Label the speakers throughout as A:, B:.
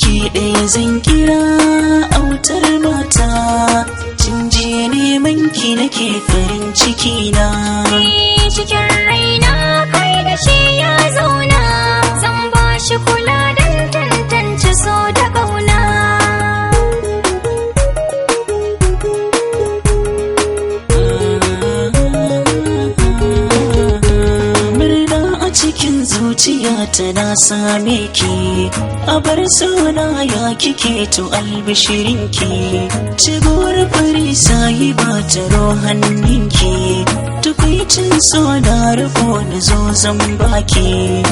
A: Ki ɗaya zan kira autar mata, tun jiya neman ki nake farin ciki na.
B: Cikin raina kai da shi ya zauna, zan ba shi kula don tantance so da ƙauna.
A: Murna a cikin zuciya ta na same ki, a bar sona ya kike to albishirinki. Cigowar fari sahiba ta rohanninki, tukwicin so na riko na zo zan baki.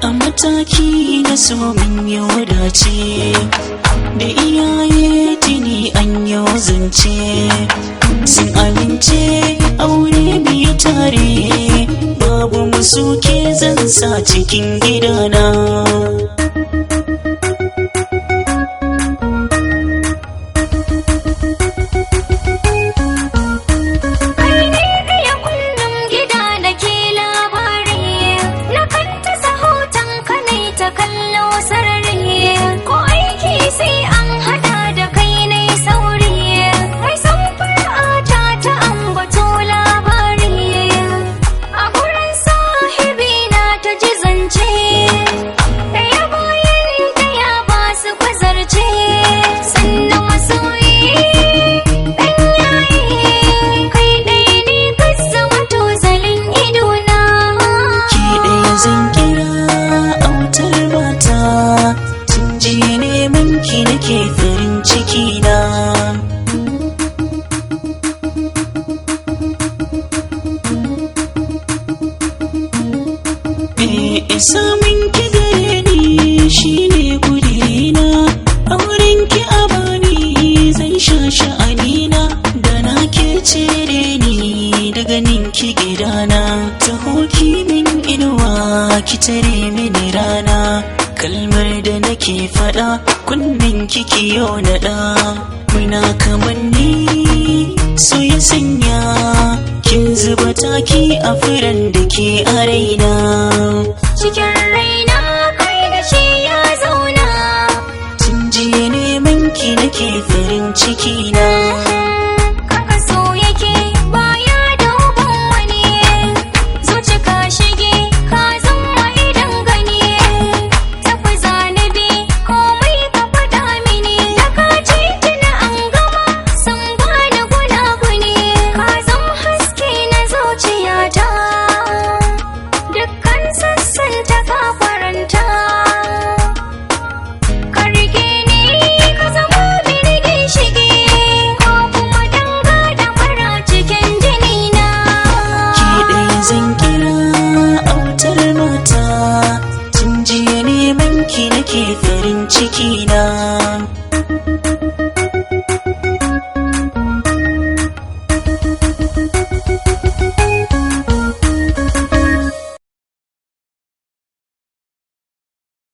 A: A mataki na so min yi wadace, da iyaye tuni an yi zance. Sun amince aure biyu tare, babu musu ke zan sa cikin gidana.
B: Kai ne ɗaya kullum gida da ke labari, na kan ta hoton ka ne ta kallo sarari. Ko aiki sai an haɗa da kai ne sauri, mai san fara'ata ta ambato labari. A gurin sahibi na ta ji zance, ɗaya bayan ɗaya ba su kwazarce. Sannan masoyi ɗan yayi, kai ɗaya ne ka zama tozalin idona.
A: Ki ɗaya zan kira autar mata, tun jiya neman ki nake farin ciki na. Samun ki gare ni shine gudina, auren ki a bani zan sha sha'anina, da na ke cire ni daga ninki gidana. Taho ki min inuwa ki tare mini rana, kalmar da nake faɗa kunnen kiki yau naɗa. Muna kamanni so ya sanya kin zuba taki a furen da ke a raina.
B: Cikin raina kai da shi ya zauna.
A: Tun jiya neman ki nake farin ciki na.
B: Kaka so yake baya duban wani, zuci ka shige ka zama idan gani. Tafi zanabi komai ka faɗa mini, da ka ce tuna an gama san bani gunaguni. Ka zama haske na zuciyata, dukkan sassan ta ka faranta. Ka rike ni ka zama mini ginshiki, ko kuma danga da mara cikin jini na.
A: Ki ɗaya zan kira autar mata, tun jiya neman ki nake farin ciki na.